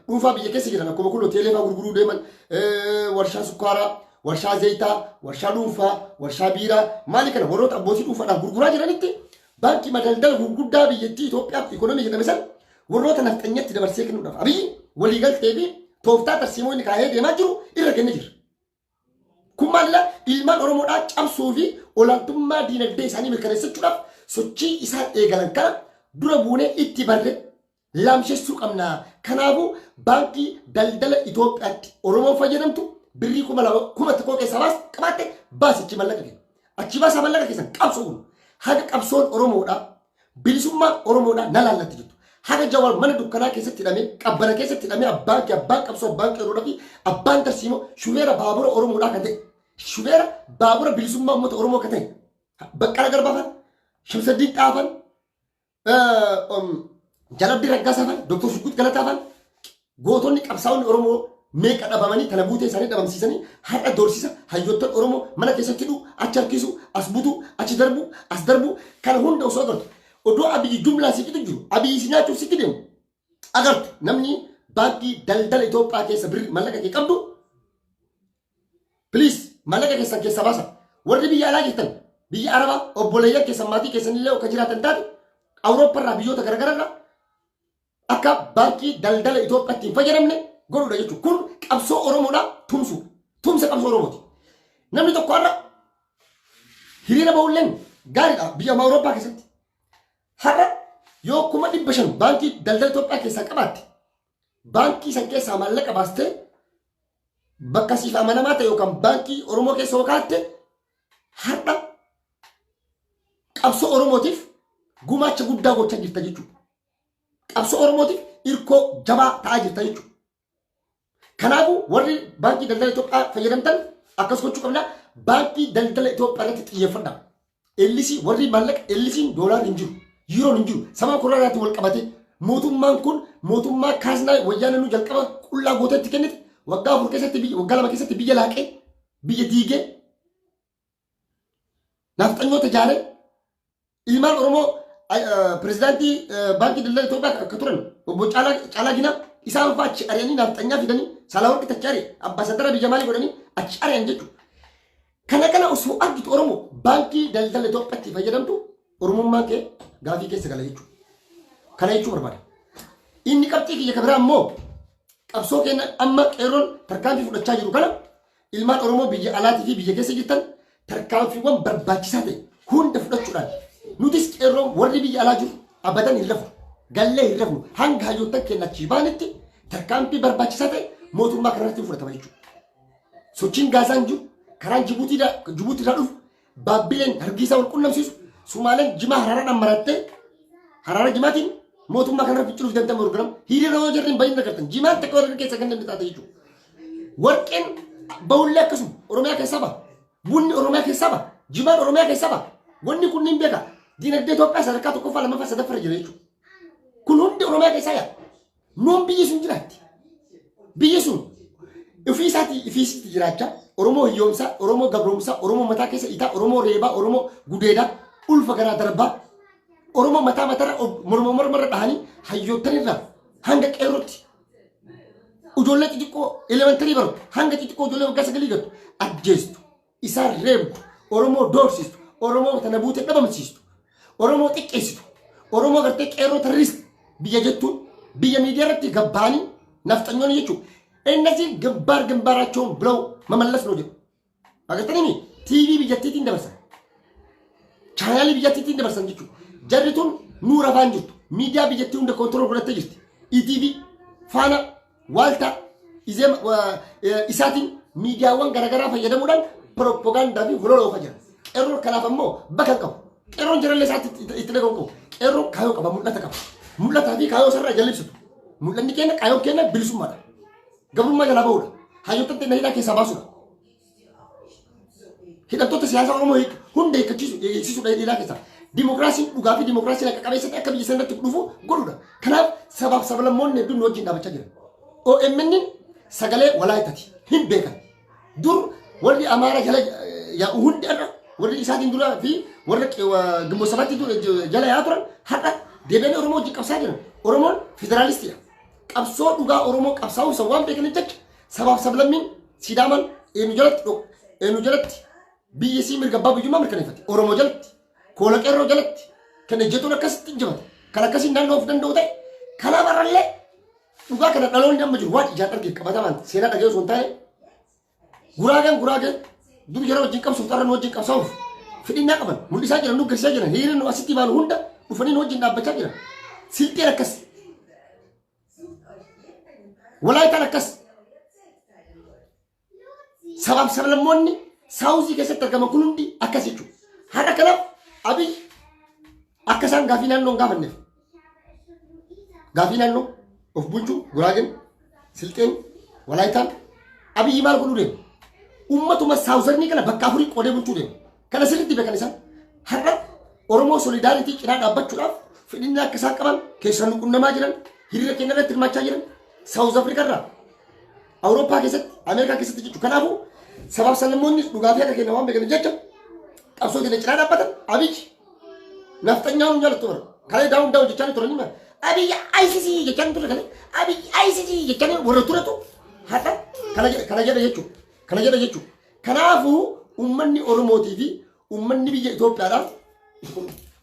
S1: dhuunfaa biyya keessa jiran akkuma kun hoteelee fa'aa gurguruu deeman, warshaa sukkaaraa, warshaa zayitaa, warshaa dhuunfaa, warshaa biiraa maali kana warroota abbootii dhuunfaadhaan gurguraa jiranitti baankii daldala gurguddaa biyyattii Itoophiyaaf ikonomii jedhame san warroota nafxanyatti dabarsee kennuudhaaf Abiyyi waliigaltee fi tooftaa tarsiimoo inni kaayee deemaa jiru irra kennee jira. Kun maalidha? Ilmaan Oromoodhaa cabsuu fi olaantummaa diinagdee isaanii mirkaneessachuudhaaf sochii isaan eegalan kana dura buunee itti barre laamshessuu qabna. Kanaafuu Baankii Daldala Itoophiyaatti Oromoon fayyadamtu birrii 2000 1000 keessaa baas qabaatte baasichi mallaqa kenna. Achi baasaa mallaqa keessan qabsoo kun haga qabsoon Oromoodhaa, bilisummaan Oromoodhaa na laallatti jettu. Haga Jawar mana dukkanaa keessatti hidhamee, qabbana keessatti hidhamee, abbaan kee, abbaan qabsoo, abbaan qeerroodhaa fi abbaan tarsiimoo, shubeera baabura Oromoodhaa kan ta'e, shubeera baabura bilisummaa uummata Oromoo kan ta'e Baqqala Garbaa fa'an, Shamsaddiin Xaafan, Jalabdii Raggaasaa fa'an, Dooktar Shugguut Galataa fa'an, gootonni qabsaa'onni Oromoo meeqa dhabamanii tana buutee isaanii dhabamsiisanii har'a doorsisa hayyoottan Oromoo mana keessatti hidhuu, achi harkisu, as butuu, achi darbu, as darbu kana hunda osoo agartu, odoo Abiyyi jumlaan si fixu jiru, Abiyyi si nyaachuuf sitti deemu agartu, namni baankii daldala Itoophiyaa keessa birri mallaqa kee qabdu, please, mallaqa keessan keessaa baasa. Warri biyya alaa jirtan, biyya Arabaa, obboleeyyan keessan, maatii keessan illee akka jiraatan taate, Awurooppaa irraa, biyyoota garaagaraa irraa akka baankii daldala Itoophiyaatti hin fayyadamne godhuudha jechuudha. Kun qabsoo Oromoodhaa tumsuudha. Tumsa qabsoo Oromooti. Namni tokko har'a hiriira bahulleen gaariidha biyya Awurooppaa keessatti. Har'a yoo 500,000 baankii daldala Itoophiyaa keessaa qabaatte, baankii san keessaa maallaqa baastee bakka siif amanamaa ta'e yookaan baankii Oromoo keessa yoo kaa'atte, har'a qabsoo Oromootiif gumaacha guddaa gochaa jirta jechuudha. Qabsoo Oromootiif irkoo jabaa ta'aa jirta jechuudha. Kanaafuu warri baankii daldala Itoophiyaa fayyadamtan akkas gochuu qabna. Baankii daldala Itoophiyaa irratti xiyyeeffadha. Ellisii warri maallaqa ellisiin doolaarri hin jiru, yuuroon hin jiru. Sababa koronaatiin wal qabate mootummaan kun mootummaa kaaznaa wayyaana nu jalqaba qullaa gootetti kennite, waggaa 4 keessatti, biyya waggaa 2 keessatti biyya laaqee, biyya diigee, nafxanyoota ijaaree, ilmaan Oromoo pirezidaantii baankii daldala Itoophiyaa akka turan obbo Caalaa Ginaa isaan fa'aa achi ari'anii nafxanyaa fidanii, Saalawarqi achi ari'e, ambaasadara biyya maalii godhanii achi ari'an jechuudha. Kana osoo argitu Oromoo baankii daldala Itoophiyaatti fayyadamtu, Oromummaan kee gaafii keessa gala jechuudha. Kana jechuu barbaada. Inni qabxii kiyya kan biraa immoo, qabsoo keenya amma qeerroon tarkaanfii fudhachaa jiru kana, ilmaan Oromoo biyya alaatii fi biyya keessa jirtan tarkaanfiiwwan barbaachisaa ta'e hunda fudhachuudhaan, nutis qeerroon warri biyya alaa jiru abadan hin rafnu, gallee hin rafnu, hanga hayyoottan keenya achii baanitti tarkaanfii barbaachisaa ta'e mootummaa kanarratti fudhatama jechuudha. Sochiin Gaazaan jiru, karaan Jibuutii irraa dhufu, Baabbileen Hargeysaa wal qunnamsiisu, Sumaaleen Jimaa Haraaraadhaan marattee Haraara Jimaatiin mootummaa kanarra finciluuf danda'ama hoogganam hiriira yoo jarri hin bahin agartan jimaan takka warra keessa kan taate jechuudha. Warqeen bahullee akkasuma Oromiyaa keessaa baha. Bunni Oromiyaa keessaa baha. Jimaan Oromiyaa keessaa baha. Wanni kunniin beeka. Dinagdee Itoophiyaa sadarkaa tokkoffaa, lammaffaa, sadaffaarra jira jechuudha. Kun hundi Oromiyaa keessaa yaa. Nuun biyyi sun jiraatti. Biyyi sun ofii isaatii ofii isiitti jiraachaa, Oromoo hiyyoomsaa, Oromoo gabroomsaa, Oromoo mataa keessa itaa, Oromoo reebaa, Oromoo gudeedaa, ulfa garaa darbaa, Oromoo mataa matarra morma mormarra dhahanii, hayyoottanirraa hanga qeerrootti, ijoollee xixiqqoo elementary baratu hanga xixiqqoo ijoollee waggaa 9 gattu ajjeestu, isaan reebdu, Oromoo doorsistu, Oromoo tana buutee dhabamsiistu, Oromoo xiqqeessitu, Oromoo gartee qeerroo terrorist biyya jettuun biyya miidiyaa irratti gabbaanii nafxanyoonni jechuudha. እነዚህ ግንባር ግንባራቸውን ብለው መመለስ ነው jedhu. Agartanii TV biyyattiitiin dabarsan. Chaanaalii biyyattiitiin dabarsan jechuudha. Jarri tun nuu rafaan jirtu. Miidiyaa biyyattii hunda control godhattee jirti. ETV, Faana, Waaltaa, isaatiin miidiyaawwan garaagaraa fayyadamuudhaan propagaandaa fi holola oofaa jira. Qeerroon kanaaf ammoo bakka hin qabu. Qeerroon jarallee isaatti itti dhagahu qabu. Qeerroon kaayoo qaba, mul'ata qaba. Mul'ataa fi kaayoo isarraa jalibsitu. Mul'anni keenya, kaayoon keenya bilisummaadha. Gabrummaa jalaa bahuudha. Hayyoota ta'e hidhaa keessaa baasuudha. Hidhattoota siyaasaa Oromoo hunda hiikkachiisu, eegsisuudha hidhaa keessaa. Dimokiraasiin dhugaa fi dimokiraasiin akka qabeessa ta'e akka biyya sanatti dhufu godhuudha. Kanaaf sabaaf sablammoonni hedduun nu wajjin dhaabachaa jiran. OMN sagalee Walaayitaati. Hin beekan. Dur warri Amaara jala yaa'u hundi, har'a warri isaatiin dura fi warra Gimboota Sabaatti jala yaa'aa turan, har'a deebi'anii Oromoo wajjin qabsaa jiran. Oromoon federaalistiidha. Qabsoo dhugaa Oromoo qabsaa'uu isa waan beekaniif jecha, sabaaf sablammiin Sidaamaan eenyu jalatti eenyu jalatti biyyi isii mirga abbaa biyyummaa mirkaneeffate? Oromoo jalatti, koola qeerroo jalatti, kan ejjetuun akkasitti injifate, kan akkasiin naannoo of danda'u ta'e. Kanaaf har'allee dhugaa kana dhaloonni amma jiru waan ijaan arge, qabatamaan seenaa dhaga'ee osoo hin taane, Guraageen dur yeroo wajjin qabsuuf, xarra nu wajjin qabsaa'uuf fedhinnaa qaban mul'isaa jiran, nu garsiisaa jiran, hiriira nu asitti baanu hunda dhufanii nu wajjin dhaabbachaa jiran. Silxeen akkas. Walaayitaan akkas. Sabaaf sablammoonni saawuzii keessatti argaman kun hundi akkas jechuudha. Har'a kanaaf Abiy akka isaan gaafii naannoo hin gaafanneef, gaafii naannoo of bulchuu Guraageen, Silxeen, Walaayitaan, Abiyyi maal godhuu deema? Uummatuma southernii kana bakka afurii qoodee bulchuu deema. Kana sirriitti beekan isaan. Har'a Oromoo solidarity cinaa dhaabbachuudhaaf fedhinnaa akka isaan qaban keessaan nu qunnamaa jiran, hiriira keenya irratti hirmaachaa jiran, South Africa irraa, Awurooppaa keessatti, Ameerikaa keessatti jechuudha. Kanaafuu sabaaf sablammoonni dhugaa fi akka kenna waan beekaniif jecha qabsoo keenya cinaa dhaabbatan. Abiyyi nafxanyaa nu jaalattu bara. Kalee down down jechaa turanii mara. Abiyyi ICC jechaa ture kalee. Abiyyi ICC jechaa warra turetu har'a kana jedha, kana jedha jechuudha. Kana jedha jechuudha. Kanaafuu uummanni Oromootii fi uummanni biyya Itoophiyaadhaa,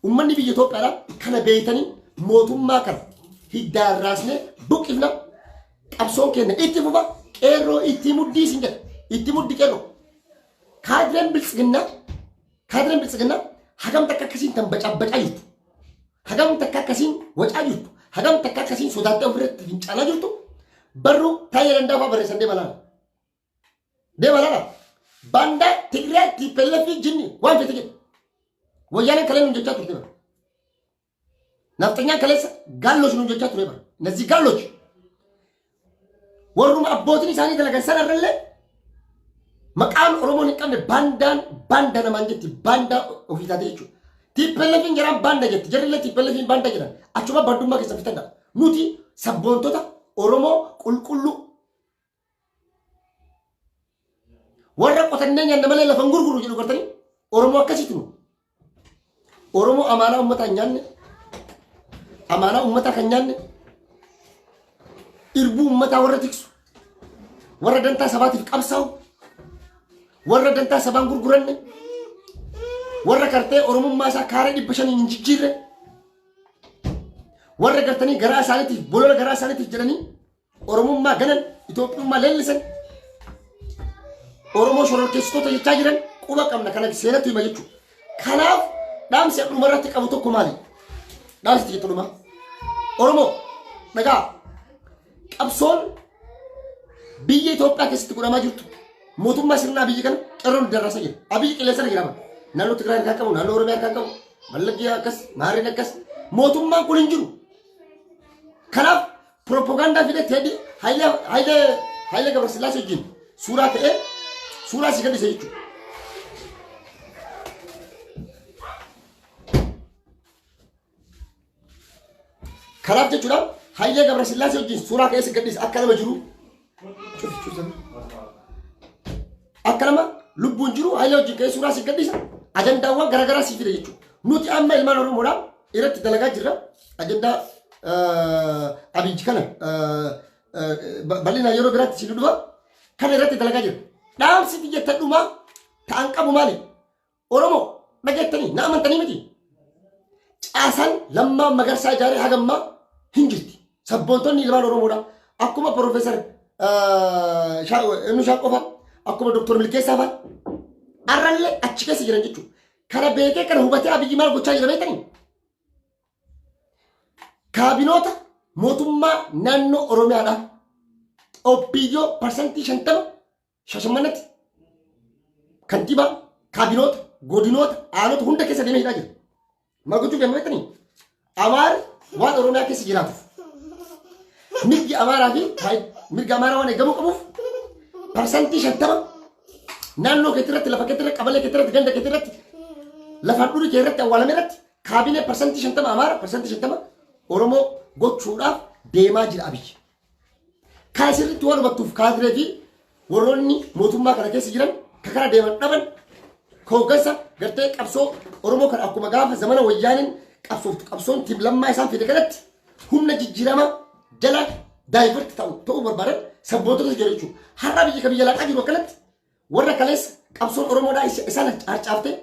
S1: uummanni biyya Itoophiyaadhaa kana beeytanii mootummaa kana hiddaan raasnee buqqifna. Qabsoon keenya itti fufa. Qeerroo, itti muddii isin jedha. Itti muddi, qeerroo. Kaadireen biltsiginnaa, kaadireen biltsiginnaa hagam takka akkasiin tan bacabbacaa jirtu, hagam takka akkasiin wacaa jirtu, hagam takka akkasiin sodaattee ofirratti fincaanaa jirtu, barruu Taayee Danda'a fa'aa barreessan deema laala. Deema laala. Baandaa Tigraay TPLF jinni waan fete jedhe. Wayyaaneen kalee nuun jechaa turte bara. Nafxanyaan kaleessa gaalloch nuun jechaa ture bara. እነዚህ ጋሎች warruma abbootiin isaanii dalagan sanarrallee maqaan Oromoon hin qabne baandaan baanda namaan jetti, baandaa ofii taate jechuudha. TPLFin jedhaan baanda jetti, jarrillee TPLFin baanda jedhan, achuma baandummaa keessa fitadha. Nuti sabboontota Oromoo qulqulluu warra qotannee nyaanna malee lafa hin gurguru jedhu gartanii, Oromoo akkasitti nu. Oromoo amaanaa uummataa hin nyaanne, amaanaa uummataa kan nyaanne, irbuu uummataa warra tiksu, warra dantaa sabaatiif qabsaa'u, warra dantaa sabaan gurguranne, warra kartee Oromummaa isaa kaaree 500n hin jijjiirre, warra gartanii garaa isaaniitiif, bolola garaa isaaniitiif jedhanii Oromummaa ganan, Itoophiyummaa leellisan, Oromoo shororkeessitoota jechaa jiran quba qabna, kana seenatti hima jechuudha. Kanaaf dhaamsi dhuma irratti qabu tokko maali? Dhaamsi jettu dhuma. Oromoo dhagaa, qabsoon biyya Itoophiyaa keessatti godhamaa jirtu mootummaa sirnaa biyyi kana qeerroon darrasa jira. Abiyyi qilleensa irra jira. Naannoo Tigraay harkaa qabu, naannoo Oromiyaa harkaa qabu, Mallaggee akkas, Maarreen akkas. Mootummaan kun hin jiru. Kanaaf piroopagaandaa fide Teedii Hayilee Gabrasillaasee wajjin suuraa ka'ee suuraa si gadhiise jechuudha. Kanaaf jechuudha, Hayilee Gabrasillaasee wajjin suuraa ka'ee si gadhiise akka nama jiru. Akka nama lubbuun jiru Hayilee wajjin ka'ee suuraa si gadhiisa. Ajandaawwan garaagaraa si fide jechuudha. Nuti amma ilmaan Oromoodhaa irratti dalagaa jirra. Ajandaa Abiyyi kana bal'inaan yeroo biraatti si dhufa. Kana irratti dalagaa jira. Dhaamsi xiyyeetta dhumaa ta'an qabu maali? Oromoo, dhageettanii na amantanii miti. Caasaan Lammaa Magarsaa ijaaree hagammaa hin jirti. Sabboontonni ilmaan Oromoodha. Akkuma Piroofeesar Innushaa qofa, akkuma Dooktor Milkeessaa fa'a arrallee achi keessa jiran jechuudha. Kana beekee, kana hubatee Abiyyi maal gochaa jira beektanii? Kaabinoota mootummaa naannoo Oromiyaadha. OPDO 50% Shashamannatti kantiibaa, kaabinoota, godinoota, aanota hunda keessa deemee hidhaa jira. Maal gochuuf deema beektanii? Amaarri waan Oromiyaa keessa jiraatuuf, mirgi Amaaraa fi mirga Amaaraa waan eegamuu qabuuf, 50% naannoo keetti irratti, lafa keetti irratti, qabalee keetti irratti, ganda keetti irratti, lafa dhurii kee irratti awwaalame irratti kaabinee 50% Amaara, 50% Oromoo gochuudhaaf deemaa jira Abiyyi. Kana sirriitti waan hubattuuf kaadiree fi warroonni mootummaa kana keessa jiran ka kana deeman dhaban, ka hooggansa gartee qabsoo Oromoo kana akkuma gaafa zamana wayyaaniin qabsooftu qabsoon team Lammaa isaan fide kanatti humna jijjiirama jala divert ta'uu barbaadan sabboontota jiru jechuudha. Har'a biyya ka biyya laaqaa jiru akkanatti warra kaleessa qabsoon Oromoodhaa isaan harcaaftee,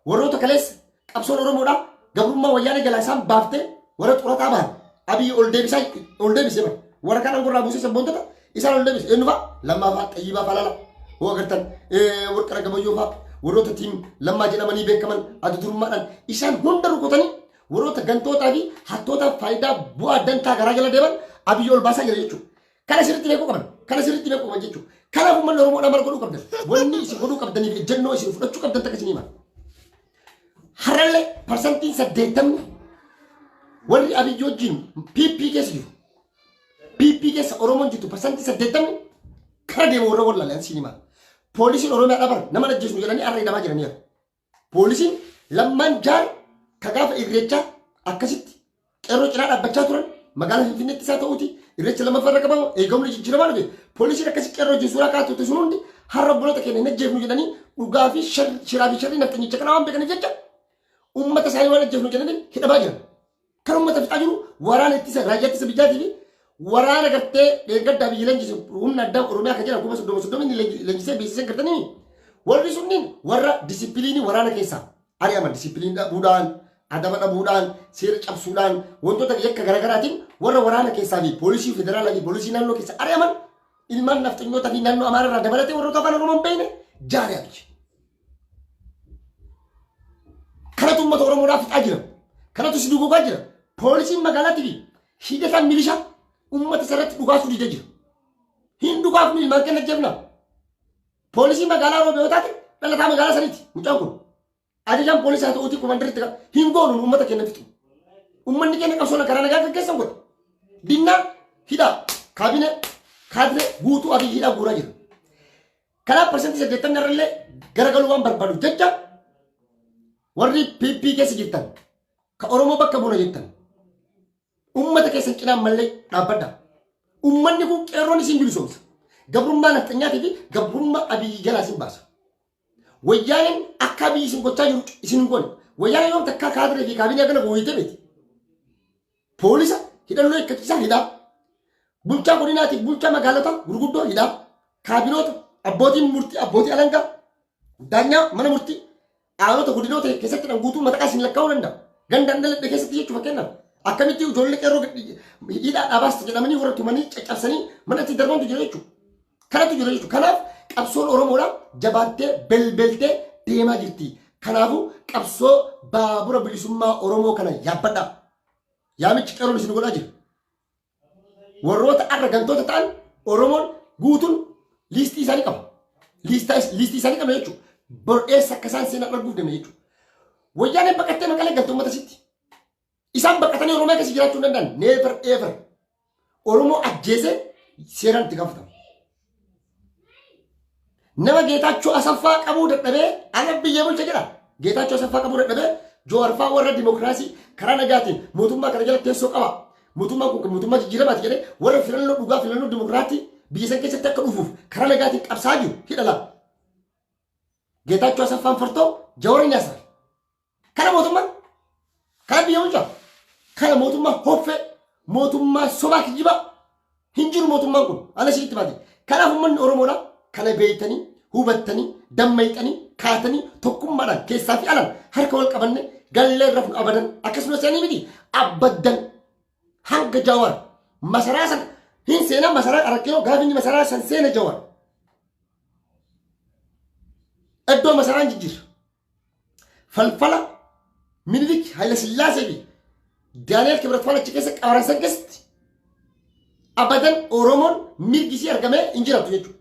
S1: warroota kaleessa qabsoon Oromoodhaa gabrummaa wayyaanee jalaa isaan baaftee, warra xurataa bahan Abiyyi ol deebisaa, ol deebisee bara. Warra kaan aangoo irraa buusee sabboontota isaan ol deebise. Eenyu fa'a? Lammaa fa'a, Xayyibaa fa'a lala. Hoo agartan Warqina Gabayyoo fa'a, warroota team Lammaa jedhamanii beekaman adda durummaadhaan isaan hunda rukutanii warroota gantootaa fi hattoota faayidaa bu'aa dantaa garaa jala deeman Abiyyi ol baasaa jira jechuudha. Kana sirriitti beekuu qaban. Kana sirriitti beekuu qaban jechuudha. Kanaaf uummanni Oromoodhaa maal godhuu qabdan? Wanni isin godhuu qabdaniif ejjennoo isin fudhachuu qabdan takka isin hima. Har'allee 80% warri Abiyyi wajjin PP keessa jiru. PP keessa Oromoon jirtu 80% kara deemu warra wallaalan siin hima. Poolisiin Oromiyaa dhaban nama ajjeesnu jedhanii har'a hidhamaa jiraniiru. Poolisiin Lammaan jaar ka gaafa irreechaa akkasitti qeerroo cinaa dhaabbachaa turan. magaalaa Finfinneetti isaa ta'uuti irreecha lammaffaa irra qabamu eegamni jijjiiramaa dhufe poolisiin akkasii qeerroo wajjin suuraa kaa'atu sun hundi har'a obboloota keenya hin ajjeefnu jedhanii dhugaa fi shiraa fi sharrii nafxanyicha kana waan beekaniif jecha uummata isaanii waan ajjeefnu jedhanii hidhamaa jiran. Kan uummata fixaa jiru waraana ittisa raayyaa ittisa biyyaatii fi waraana gartee dheengaddaa biyyi leenjisu humna addaa Oromiyaa kan jedhan 30,030 inni leenjisee beeksisee gartanii warri sunniin warra disipiliinii waraana keessaa ari'aman disipiliinii dhabuudhaan adaba dhabuudhaan seera cabsuudhaan wantoota yakka garaagaraatiin warra waraana keessaa fi poolisii federaalaa fi poolisii naannoo keessaa ari'aman ilmaan nafxanyoota fi naannoo Amaaraa irraa dabalatee warroota afaan Oromoo hin beekne jaaree abiyyi. Kanatu uummata Oromoodhaa fixaa jira. Kanatu si duguugaa jira. Poolisiin magaalaatii fi hidhataan milishaa uummata isarratti dhugaasuu didee jira. Hin dhugaafnu ilmaan keenya ajjeefna. Poolisii magaalaa Roobee yoo taate dhalataa magaalaa saniiti mucaan kun. Ajajaan poolisii haa ta'uutii komandaritti hin goonu uummata keenya fixu. Uummanni keenya qabsoo karaa nagaa gaggeessan godha. Dinnaa hidhaa kaabinee kaadiree guutuu Abiyyi hidhaa guuraa jira. Kanaaf 80% irrallee garagaluu waan barbaadu jecha warri PP keessa jirtan ka Oromoo bakka buuna jettan ummata keessan cinaan mallee dhaabbadha. Ummanni kun qeerroon isin bilisoomsa. Gabrummaa nafxanyaatii fi gabrummaa Abiyyi jalaa isin baasa. Wayyaaneen akka Abiyyi isin gochaa jiru isin hin goone. Wayyaaneen yoom takkaa kaadiree fi kaabinee kana gooyitee beeti. Poolisa hidhannoo hiikkachiisaa hidhaa. Bulchaa godinaatiif bulchaa magaalota gurguddoo hidhaa. Kaabinoota abbootiin murtii abbootii alangaa daanyaa mana murtii aanota godinoota keessatti dhan guutuu maqaa isin lakkaa'uu danda'a. Gandaan dhaladhe keessatti jechuu fakkeenyaaf akkamitti ijoollee qeerroo hidhaa dhaabaas jedhamanii warra tumanii caccabsanii manatti darbantu jira jechuudha. Kanatu jira jechuudha. Kanaaf qabsoon Oromoodhaa jabaattee belbeltee deemaa jirti. Kanaafuu qabsoo baabura bilisummaa Oromoo kana yaabbadhaa. Yaamichi qeerroon isin godhaa jira. Warroota arra gantoota ta'an Oromoon guutuun liistii isaanii qaba. Liistii isaanii qabna jechuudha. Bor eessa akka isaan seenan arguuf deemna jechuudha. Wayyaaneen baqattee maqalee galte uummata sitti. Isaan baqatanii Oromiyaa keessa jiraachuu hin danda'an. Never ever. Oromoo ajjeesee seeraan itti gaafatama. Nama Geetaachoo Asaffaa qabuu dadhabee ana biyya bulcha jedha. Geetaachoo Asaffaa qabuu dadhabee Jowaar fa'aa warra dimokiraasii karaa nagaatiin mootummaa kana jala teessoo qaba. Mootummaan kun mootummaa jijjiiramaati jedhee warra filannoo dhugaa filannoo dimokiraatii biyya san keessatti akka dhufuuf karaa nagaatiin qabsaa jiru hidhala. Geetaachoo Asaffaan fartoo Jawaar hin yaasare. Kana mootummaan kana biyya bulchaa kana mootummaa hoffee mootummaa sobaa kijibaa hin jiru mootummaan kun ana isinitti baate. Kanaaf uummanni Oromoodha kana beeytanii hubattanii dammayxanii kaatanii tokkummaadhaan keessaa fi alaan harka wal qabanne gallee rafnu abadan akkasumas seenii miti abbaddan hanga Jawaar masaraa san hin seenaa masaraa Arakkiroo gaafa inni masaraa san seene Jawaar iddoo masaraan jijjiirra. Falfala Minilik Haayila Sillaasee fi Daani'el Kibrat faan achi keessa qabaran san keessatti abadan Oromoon mirgi isii argamee hin jiraatu jechuudha.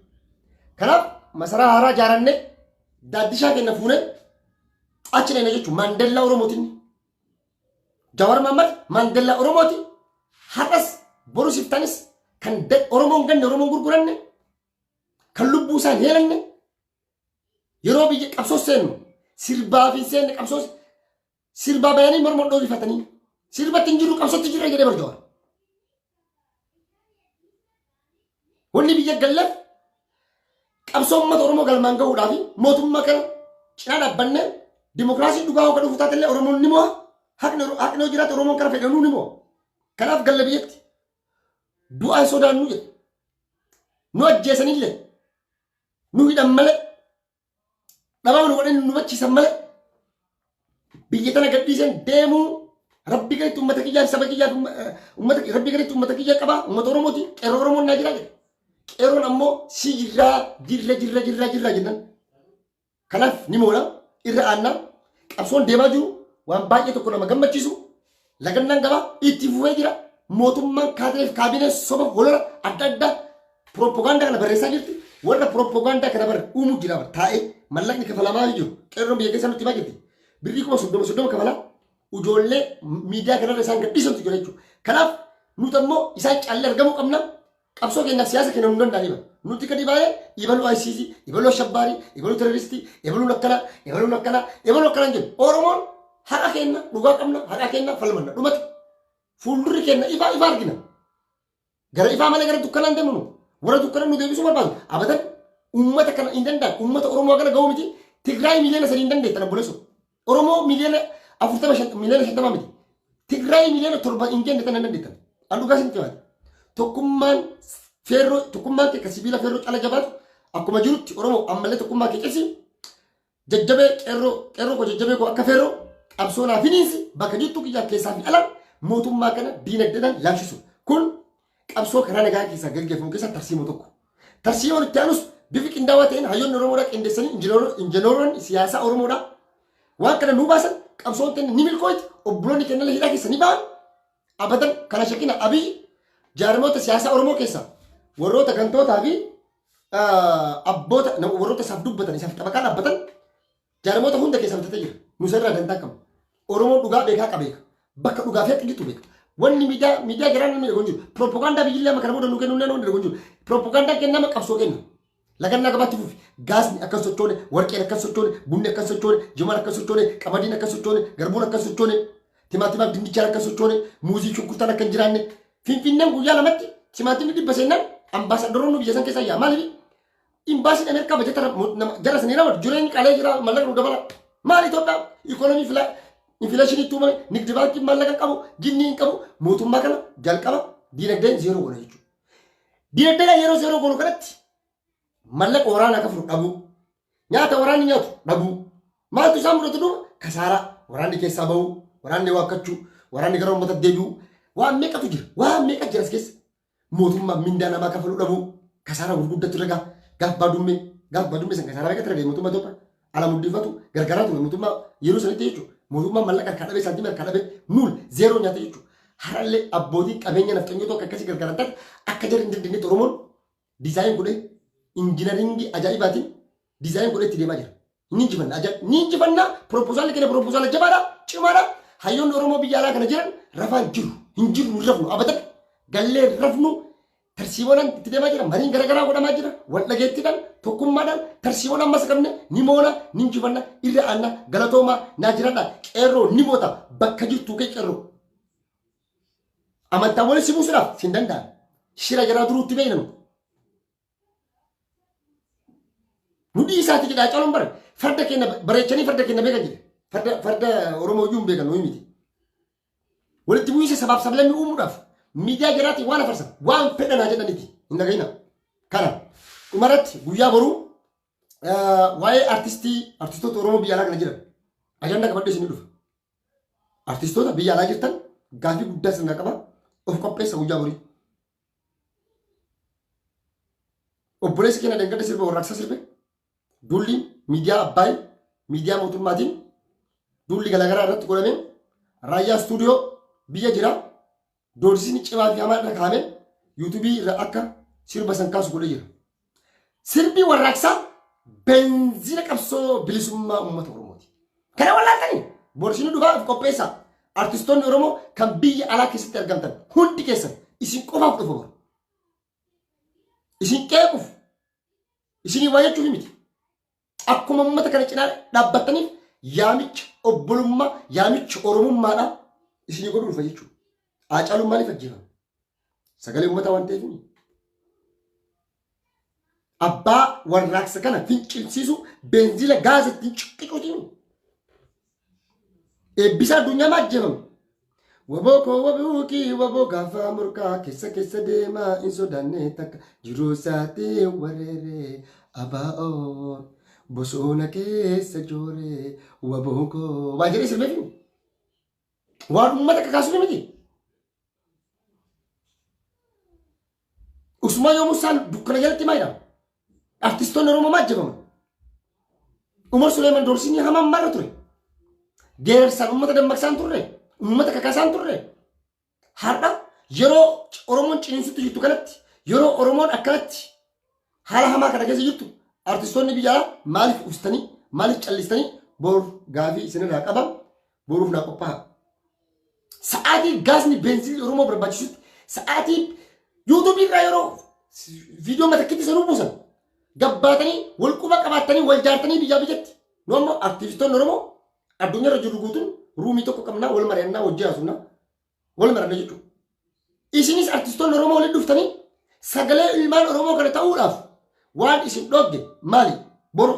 S1: Kanaaf masaraa haaraa ijaarannee daaddishaa keenya fuunee achi dhaqna jechuudha. Maandellaa Oromootiin. Jawar Mohammad Maandellaa Oromooti. Har'as borus iftanis kan Oromoon ganne Oromoon gurguranne kan lubbuu isaan heelanne yeroo biyya qabsoo seennu sirbaa fi seenne qabsoo sirbaa bayanii morma dhoobifatanii sirbatti hin jirru qabsootti jirra jedhee bar Jawaar. Wanni biyya galleef qabsoo uummata Oromoo galmaan gahuudhaa fi mootummaa kana cinaa dhaabbannee dimokiraasii dhugaa hoo kan dhufu taatellee Oromoon ni mo'a. Haqni haqni yoo jiraate Oromoon kana fedhanuu ni mo'a. Kanaaf galla biyyatti du'aan sodaannu jedhe. Nu ajjeesanillee nu hidhan malee dhabama nu godhanii nu bachiisan malee biyya tana gadhiisan deemuu rabbi gaditti uummata kiyyaa fi saba kiyyaa fi uummata rabbi gaditti uummata kiyya qaba uummata Oromooti qeerroo Oromoon naa jiraa jedhe qeerroon ammoo si jirraa jirra jirra jirra jirra jennan kanaaf ni moola irra aannaa qabsoon deemaa jiru waan baay'ee tokko nama gammachiisu lagannaan gabaa itti fufee jira mootummaan kaadireef kaabinee soba holola adda addaa Pirooppogaandaa kana barreessaa jirti. Warra pirooppogaandaa kana bara uumuu jira bara taa'ee mallaqni kafalamaa jiru. Qeerroon biyya keessaa nutti himaa jirti. Birrii 30,000 30 kafalaa ijoollee miidiyaa kanarra isaan gadhiisantu jira jechuudha. Kanaaf nuti ammoo isaan caallee argamuu qabna. Qabsoo keenyaaf siyaasa keenya nu danda'anii bara. Nuti gadi baay'ee ibaluu ICC, ibaluu ashabbaarii, ibaluu terroristii, ibaluun akkana, ibaluun akkana, ibaluu akkana hin jennu. Oromoon haqa keenya dhugaa qabna, haqa keenya falmanna. Dhumate. Fuuldurri keenya ifaa ifaa argina. Gara ifaa malee gara dukkanaan deemnu. Warra dukkana nu deebisuu barbaadu. Abadan uummata kana hin danda'an. Uummata Oromoo kana ga'uu miti. Tigraay 3 miliyoona hin dandeettan, obboleessoo. Oromoo 40 miliyoona, 50 miliyoona miti. Tigraay 7 miliyoona hin jenne tan hin dandeettan. An dhugaa isinitti himaati. Tokkummaan feerroo, tokkummaan kee kan sibiila feerroo cala jabaatu akkuma jirutti, Oromoo ammallee tokkummaa kee cimsi. Jajjabee qeerroo, qeerroo koo, jajjabee koo, akka feerroo qabsoo naa finiinsi. Bakka jirtu kiyyaa keessaa fi alaan mootummaa kana diinagdeedhaan laafsisu. Kun qabsoo karaa nagaa keessaa gaggeeffamu keessaa tarsiimoo tokko. Tarsiimoon itti aanus bifi qindaawaa ta'een hayyoonni Oromoodhaa qindeessanii, injineeroonni siyaasaa Oromoodhaa waan kana nuu baasan, qabsoon keenya ni milkooyti, obboloonni keenya hidhaa keessa ni ba'an. Abadan kana shakkina. Abiyyi jaarmoota siyaasaa Oromoo keessaa warroota gantootaa fi abboota warroota isaaf dubbatan, isaaf xabaqaa dhaabbatan, jaarmoota hunda keessaa bitatee jira. Nusa irraa dantaa qabu. Oromoon dhugaa beekaa qabeeka. Bakka dhugaa fi jirtu beeka. Wanni miidiyaa garaan namni dhagahu jiru. Propagaandaa biyyillee amma kana booda nu kennu illee namni dhagahu jiru. Propagaandaan kennama, qabsoo kenna. Lagannaa gabaatti fufi. Gaasni akka sochoone, warqeen akka sochoone, bunni akka sochoone, jimaan akka sochoone, qamadiin akka sochoone, garbuun akka sochoone, timaatimaaf dinnichaan akka sochoone, muuzii shunkurtaan akka hin jiraanne. Finfinneen guyyaa lamatti timaatimni 100 seennan ambaasaddaroonni biyya san keessa yaa. Maaliif? Imbaasiin Ameerikaa bajeta jara sanii ramadu, jireenyi qalee jira, mallaqa nu dabala. Maali, Itoophiyaa ikoonomii inflation itti uumame, nigdi baankiin maallaqa hin qabu, jinni hin qabu, mootummaa kana jalqaba diinagdeen zeeroo godha jechuudha. Diinagdeen yeroo zeeroo godhu kanatti mallaqa waraanaa kafuru dhabuu, nyaata waraanni nyaatu dhabuu, maaltu isaan mudatu duuba? Kasaaraa, waraanni keessaa bahuu, waraanni waakkachuu, waraanni gara uummata deebi'uu, waan meeqatu jira, waan meeqa jira as keessa. Mootummaan mindaa namaa kafaluu dhabuu, kasaaraa gurguddatu irra gaaf gaaf baadummee san kasaaraa meeqatu irra gahe mootummaa Itoophiyaa. Ala muddifatu gargaaraa ture mootummaa yeroo sanitti jechuudha. Mootummaan mallaqa harkaa dhabee, saantima harkaa dhabee, nuul zeeroo nyaate jechuudha. Har'allee abbootiin qabeenya nafxanyoota akka akkasii gargaaran taate akka jarri hin dandeenyetti Oromoon design godhee, engineering ajaa'ibaatiin design godhee itti deemaa jira. Ni injifanna, ni injifanna. Proposalli keenya proposala jabaadha, cimaadha. Hayyoonni Oromoo biyya alaa kana jiran rafaan jiru, hin jirru, hin rafnu, abadan gallee hin rafnu. Tarsiimoodhaan itti deemaa jira, mariin garaagaraa godhamaa jira, wal dhageettiidhaan, tokkummaadhaan, tarsiimoon ammas qabne ni moona, ni injifanna, irra aanna. Galatoomaa, naa jiradha. Qeerroo ni moota, bakka jirtu kee qeerroo. Amantaa waliin si buusuudhaaf sin danda'an. Shira jaraa duruutti beekna. Nu dhiisaati jedhaa caaluun bare farda keenya bareechanii farda keenya beekan jedhe. Farda Oromoo iyyuu hin beekan, nuyi miti. Walitti bu'iinsa sabaaf sablammii uumuudhaaf miidiyaa jaraatiin waan afarsan waan fedhanaa jedhaniiti hin dhaga'ina. Kana dhumarratti guyyaa boruu waa'ee artistoota Oromoo biyya alaa kana jiran ajandaa qabadhee isin dhufa. Artistoota biyya alaa jirtan gaafii guddaa isin qaba, of qopheessa guyyaa borii. Obboleessi keenya dhangadda sirba warraaqsaa sirbe, duulli miidiyaa Abbaay, miidiyaa mootummaatiin duulli garaagaraa irratti godhamee, Raayyaa Istuudiyoo biyya jira, doorsisni cimaa fi hamaan irra kaa'amee yuutuubii irra akka sirba san kaasu godhee jira. Sirbi warraaqsaa beenzina qabsoo bilisummaa uummata Oromooti. Kana wallaaltanii borsini dhufaa, of qopheessaa. Artistoonni Oromoo kan biyya alaa keessatti argamtan hundi keessan, isin qofaaf dhufa boru. Isin qeequuf, isinii waa jechuuf miti. Akkuma uummata kana cinaa dhaabbattaniif yaamicha obbolummaa, yaamicha Oromummaadhaa isinii godhuu dhufa jechuudha. Haacaaluun maaliif ajjeefame? Sagalee uummataa waan ta'eef. Abbaa warraaqsa kana fincilsiisu beenzila gaasa ittiin ciqqicuutiin. Eebbisaa Addunyaa maa ajjeefame? Waboo koo wabuukii waboo gaafa murkaa keessa keessa deemaa hin sodaanne takka jiruu isaatii wareeree abaa'oo bosona keessa jooree waboo koo waan jedhee sirbeefi waan uummata kakaasuuf miti. Usmaa yoomuu isaan dukkana jalatti maa jedhama? Artistoonni Oromoo maa ajjeefaman? Umar Suleeman doorsinii hamaan marra ture. Geerarsaan uummata dammaqsaan turre. Uummata kakaasaan turre. Har'a yeroo Oromoon ciniinsutti jirtu kanatti, yeroo Oromoon akkanatti haala hamaa kana keessa jirtu, artistoonni biyya alaa maaliif ustanii, maaliif callistanii? Bor gaafii isinirraa qaba, boruuf naa qophaa'a. Sa'aatii gaasni beenziilii Oromoo barbaachisutti, sa'aatii yuutuubii irraa yeroo viidiyoo matakkitti sanuu buusan gabbaatanii, wal quba qabaattanii, wal jaartanii biyyaa biyyatti. Nu ammoo artistoonni Oromoo addunyaarra jiru guutuun room tokko qabnaa, wal mari'annaa, hojii haasofnaa. Wal maranna jechuudha. Isinis artistoonni Oromoo waliin dhuftanii sagalee ilmaan Oromoo kana ta'uudhaaf waan isin dhoogge maali? Boru.